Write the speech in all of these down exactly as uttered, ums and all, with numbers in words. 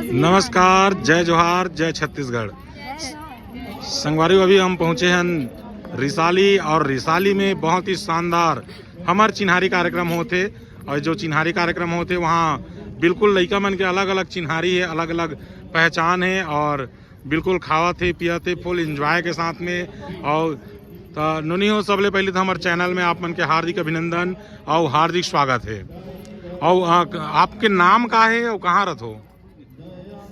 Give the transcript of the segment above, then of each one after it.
नमस्कार, जय जोहार, जय छत्तीसगढ़। संगवारी, अभी हम पहुंचे हैं रिसाली और रिसाली में बहुत ही शानदार हमर चिन्हारी कार्यक्रम होथे। और जो चिन्हारी कार्यक्रम होथे, वहाँ बिल्कुल लइका मन के अलग-अलग चिन्हारी हे, अलग-अलग पहचान हे और बिल्कुल खावत हे, पियत हे, full enjoy के साथ में। और त नोनी हो, सबले पहले तो हमर channel में आप मन के हार्दिक अभिनंदन और हार्दिक स्वागत हे। और आ, आपके नाम का हे और कहाँ रथो?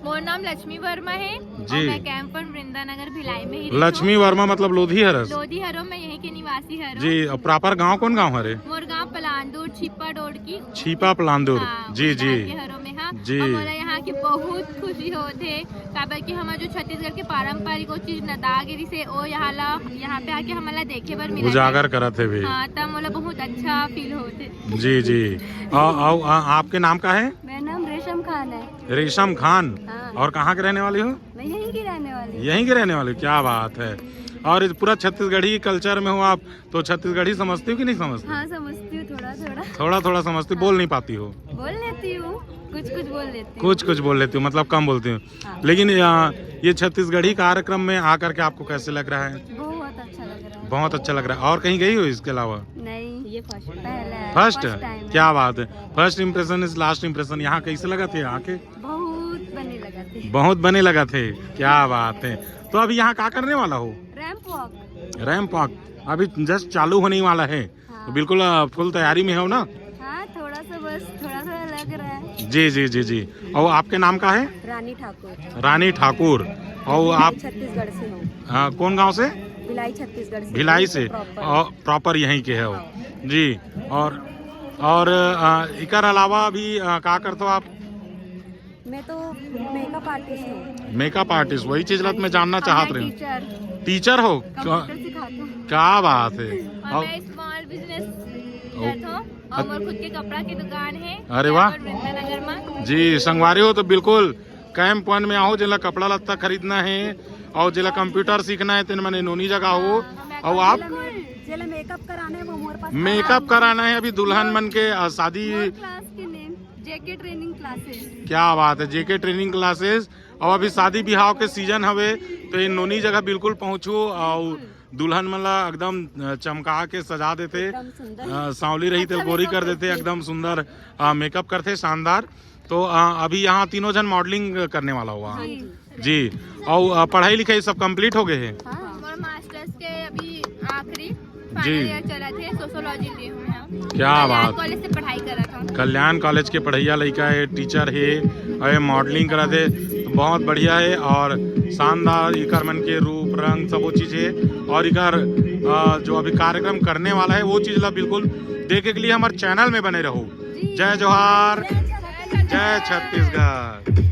मोर नाम लक्ष्मी वर्मा हे जी। और मैं camp one वृंदानगर भिलाई में ही रहिथों। लक्ष्मी वर्मा मतलब लोधी हरस? लोधी हरो, मैं यहीं के निवासी हरो। जी, और proper गांव कौन गांव हरे? मोर गांव पलांदूर, छिपा डोड़की। छिपा पलांदूर। हाँ, जी, जी। के हरो में, हाँ। जी। और मोला यहाँ के बहुत खुशी होत हे, काबर कि हमर जो छत्तीसगढ़ के पारंपरिक वो चीज नंदा गे रिसे, ओ यहाँ ला, यहाँ पे आके हमन ला देखे बर मिला। उजागर करत हे भी। हाँ, तब मोला बहुत अच्छा feel होत हे। जी, जी। आ, आ, आ, आपके नाम का हे? मेरा नाम रेशम खान है। रेशम खान। हाँ। और कहाँ के रहने वाली हो? मैं यहीं की रहने वाली हूँ। यहीं के रहने वाली, क्या बात है। और इस पूरा छत्तीसगढ़ी culture में हो आप, तो छत्तीसगढ़ी समझती हो कि नहीं समझती? हाँ, समझती हूँ थोड़ा थोड़ा। थोड़ा थोड़ा समझती, बोल नहीं पाती हो? बोल लेती हूँ, कुछ कुछ बोल लेती हूँ। कुछ कुछ बोल लेती हूँ, मतलब कम बोलती हूँ। हाँ। लेकिन आ, ये छत्तीसगढ़ी कार्यक्रम में आकर के आपको कैसे लग रहा है? बहुत अच्छा लग रहा है। बहुत अच्छा लग रहा है। और कहीं गई हो इसके अलावा? नहीं, ये first पहला है, first? First time है। क्या बात है। First impression is last impression। यहाँ कैसे लगा थे आके? बहुत बने लगा थे। बहुत बने लगा थे। क्या बात है। तो अभी यहाँ क्या करने वाला हो? Ramp walk। Ramp walk अभी just चालू होने वाला है। हाँ। तो बिल्कुल, आ, full तैयारी में हो ना? हाँ, थोड़ा सा बस, थोड़ा थोड़ा लग रहा है। जी, जी, जी, जी। और आपके नाम का है? रानी ठाकुर। रानी ठाकुर। और आप? छत्तीसगढ़ से हूँ। हाँ, कौन गांव से? भिलाई, छत्तीसगढ़ से। भिलाई से। Proper। और proper यहीं के हो? हाँ। जी। और, और, आ, इकर अलावा भी, आ, का करते हो आप? मैं तो makeup artist हूँ। Makeup artist, वही चीज ला तो मैं जानना चाहत रही हूँ। Teacher। Teacher हो? Computer सिखाती हूँ। क्या बात है। और और मैं small business ओ, करता हूँ और मोर खुद के कपड़ा की दुकान है। अरे वाह। वृंदानगर में। जी, संगवारी हो तो बिल्कुल camp one में आओ, जेला कपड़ा लत्ता खरीदना है और जेला computer सीखना है, तेन मने नोनी जगह हो। हाँ, और आप? जेला makeup कराना है, वो मोर पास makeup कराना है अभी दुल्हन मन के, आ, शादी। Class के name जेके training classes। क्या बात है, जेके training classes। और अभी शादी बिहाव के season हवे, तो ये नोनी जगह बिल्कुल पहुँचो और दुल्हन मन ला एकदम, अ, चमका के सजा देथे। एकदम सुंदर। अ, सांवली रही तो गोरी कर देते, एकदम सुंदर, अ, makeup करथे, शानदार। तो, अ, अभी यहाँ तीनों जन modeling करने वाला हुआ। हाँ जी। जी। और, अ, पढ़ाई लिखाई सब complete हो गए है? हाँ। और masters के अभी आखिरी जी। Final year चलत हे, sociology लिए हूँ मैं। क्या बात। कल्याण college से पढ़ाई करत हूँ। कल्याण college के पढ़ैया लइका हे, teacher हे, और ये modeling करत हे, तो बहुत बढ़िया हे और शानदार इकर मन के रूप रंग सब वो चीज हे। और इकर, अ, जो अभी कार्यक्रम करने वाला हे, वो चीज ला बिल्कुल देखे के लिए हमर channel में बने रहो। जी। जय जोहार, जय छत्तीसगढ़।